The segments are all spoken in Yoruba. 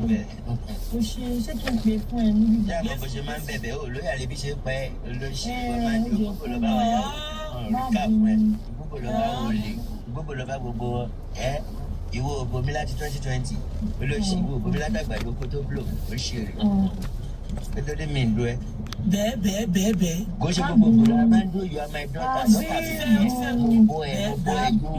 ń bẹ̀. O ṣe, ṣé kí n pè fún ẹ níbi? Ṣé àmọ́ bó ṣe máa ń bẹ̀bẹ̀ ó lóyè àlebi ṣe pẹ́ olóṣì wọ́n máa ń di gbogbo lọ bá wọn yàwó wọn rí ká fún ẹ, gbogbo lọ bá wọn olè, gbogbo lọ bá gbogbo wọn. Ẹ ìwọ òbomi láti 2020, olóṣì, ìwọ òbomi látàgbàdo kó tó blow, ó ṣe rè nítorí mi ń do ẹ. Bẹ́ẹ̀ bẹ́ẹ̀ bẹ́ẹ̀ bẹ́ẹ̀. Kò ṣe gbogbo ògbó la máa ń do. You are my daughter, daughter mi ni. Mo bọ́ ẹ, mo bọ́ ẹ yó.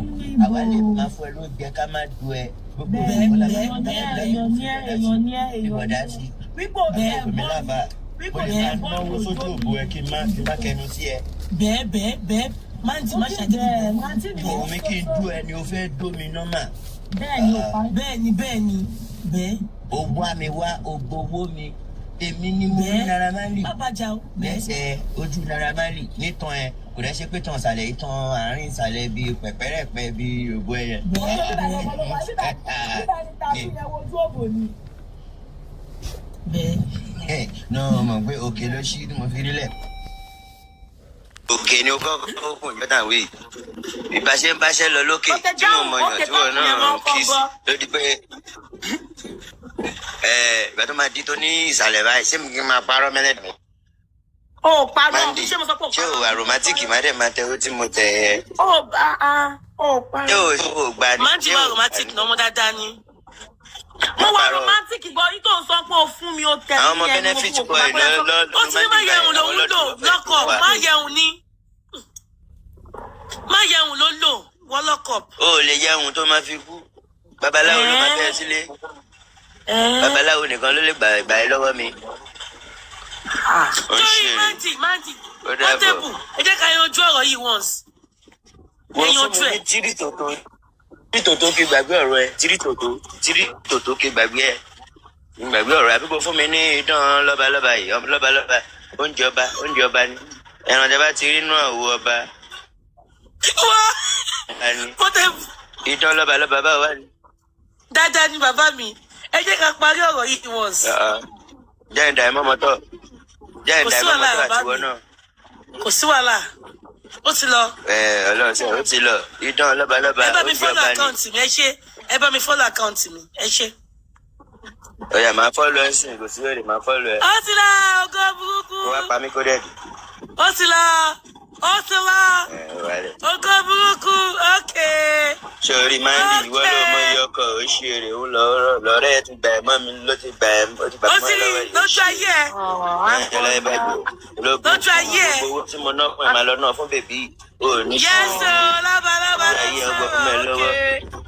Àwa lè máa fún ẹ ló jẹ ká má do ẹ gbogbo ògbó la máa ń Bẹ́ẹ̀, èèyàn ní ẹ, èèyàn ní ẹ, èèyàn ìbọ̀dá ní ẹ. sí Wípé o bẹ́ẹ̀ òmí láfa wípé mo o lè bẹ́ẹ̀ máa náwó sójú òbó ẹ kí n má kẹnu sí ẹ. Bẹ́ẹ̀ bẹ́ẹ̀ bẹ́ẹ̀, máa ń tí má ṣàgídí. Bẹ́ẹ̀, àǹtí mi. Òun mi kí n dú ẹ ni o fẹ́ dó mi nọ́mà. Bẹ́ẹ̀ ni, ò pa. Bẹ́ẹ̀ ni, bẹ́ẹ̀ ni, bẹ́ẹ̀. O wá mi wá, o gbowó mi, èmi ni mo ní Naira Marley. Má bàjá o, bẹ́ẹ̀. Lẹ́sẹ̀ ojú Naira Marley nítan ẹ, kò dẹ́ ṣe pé tàn ìsàlẹ̀, ìtàn àárín ìsàlẹ̀ bíi pẹ̀pẹ́rẹ́pẹ́ bíi òbó ẹyẹ. Bẹ́ẹ̀. Bíbá ni ọmọ ló wà, bíbá bíbá ni tàbí yẹn wojú òbò ni. Bẹ́ẹ̀. Náà mọ̀ pé òkè ló ṣí tí mo fi rí lẹ̀. Òkè ni ó kọ́kọ́ kún ìjọba wí ìbáṣe ń báṣẹ́ lọ lókè tí mo mọ̀ yàn tí wọ́n náà kí sí ló di pé ẹ ìgbà tó máa di tó ní ìsàlẹ̀ báyìí, ṣé mi kí n máa parọ́ mẹ́lẹ́dẹ̀? O parọ́. Mandy. Ṣé mo sọ pé o Ṣé o parọ́? wà romantic, má dẹ̀ máa tẹ owó tí mo tẹ̀ ẹ́. O ah ah, o parọ́. Ṣé o ṣé o gbà ní? Máa ń tí Ṣé wà o romantic gbà ní? náà, ọmọ dáadáa ni. Mo wà Parọ́. romantic gan yín tó ń sọ pé o fún mi, o tẹ̀ Àwọn ọmọ mí yẹn ni mo benefit fún boy òkú. lọ Ó ti ní má yẹun lòún lò lọ́kọ̀, má yẹun ní má yẹun ló lò wọ́n lọ́kọ̀. O ò lè yẹun tó máa fi kú. Babaláwo ló máa fẹ́ sílé. Babaláwo nìkan ló lè gbà gbà ẹ́ lọ́wọ́ mi. Ó ń Torí ṣe èrè. Mandy, Mandy. Ó dàbọ̀. Portable, ẹ jẹ́ ká yanjú ọ̀rọ̀ yìí once. Wọ́n Ẹ̀yin fún ojú mi ẹ̀. ní tírí tòótó, tírí tòótó kí gbàgbé ọ̀rọ̀ ẹ, tírí tòótó, tírí tòótó kí gbàgbé ẹ, gbàgbé ọ̀rọ̀ ẹ. Àbíkó fún mi ní idán lọ́balọ́ba yìí, lọ́balọ́ba, oúnjẹ ọba, oúnjẹ ọba ni ẹran tí a bá ti rí inú àwo ọba. Wá. Ni Portable. Idán lọ́balọ́ba báwo wà ní. Dáadáa ni bàbá mi, ẹ jẹ́ ká parí ọ̀rọ̀ yìí once. Jẹ́ ìdá ẹ̀ mọ́mọ́tọ́, jẹ́ Kò ìdá sí ẹ̀ wàhálà, mọ́mọ́tọ́ bàbá àtiwọ́ mi. náà. Kò sí wàhálà, ó ti lọ. Ẹ Ọlọ́run sẹ, ó ti lọ, idán lọ́balọ́ba, Ẹ bá mi oúnjẹ follow ọba ni. account mi, ẹ ṣé. Ẹ bá mi follow account mi, ẹ ṣé. Ọ̀yà, máa follow ẹ̀ sìn, kò sí wèrè, máa follow ẹ̀. Ó ti lọ, ògo burúkú. Kó wá pa mí kó dẹ̀ dì. Ó ti lọ, ó ti lọ. Ẹ̀ wà lẹ̀. Ògo burúkú, okay. Sori Mandy, ìwọ ló mọ iye ọkọ, ó ṣe èrè, ó lọ lọrẹ ẹ ti gbà ẹ mọ mi, ló ti gbà ẹ, ó ti gbà Ó mọ ti rí lọ́wọ́. lójú ayé ẹ. Lójú ayé ẹ. Gbogbo owó tí mo ná fún ẹ máa lọ náà fún baby ò ní. Yẹ́sọ̀ lábalábá. Ayé ọgbọ fún ẹ lọ́wọ́.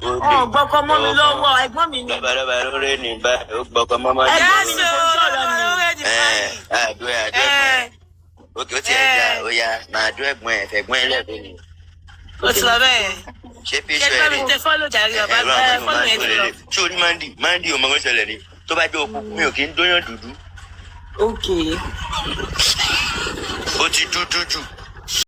Ọ̀ gbọ́kọ mọ́ mi lọ́wọ́, ẹ̀gbọ́n mi ni. Lọ́balọ́ba ló rẹ ní báyìí, ó gbọ́kọ mọ́mọ́. Ẹ̀gbọ́n mi ni Yẹ́sọ̀ kò ń sọ̀rọ̀ mi. lábalábá ní ẹ báyìí. àdúrà, àdúrà ẹ̀gbọ́n ẹ, òkè ó tiẹ̀ dá, ó yá, máa dún ẹ̀gbọ́n ẹ, fẹ̀gbọ́n ẹ lẹ́ẹ̀dún ni. Ó ti lọ bẹ́ẹ̀. Ṣé Ṣé píṣọ bá ẹ mi rè tẹ follow jàre, bàbá ẹ̀rọ mi? àwọn ọmọ Follow máa ń yẹn tó ti lọ. lélẹ̀. Ṣé orí Mandy, Mandy ò mọ kó ṣẹlẹ̀ ni, tó bá jẹ́ òkú mi ò kí ń dóyàn dúdú. Ok. Ó ti dúdú jù.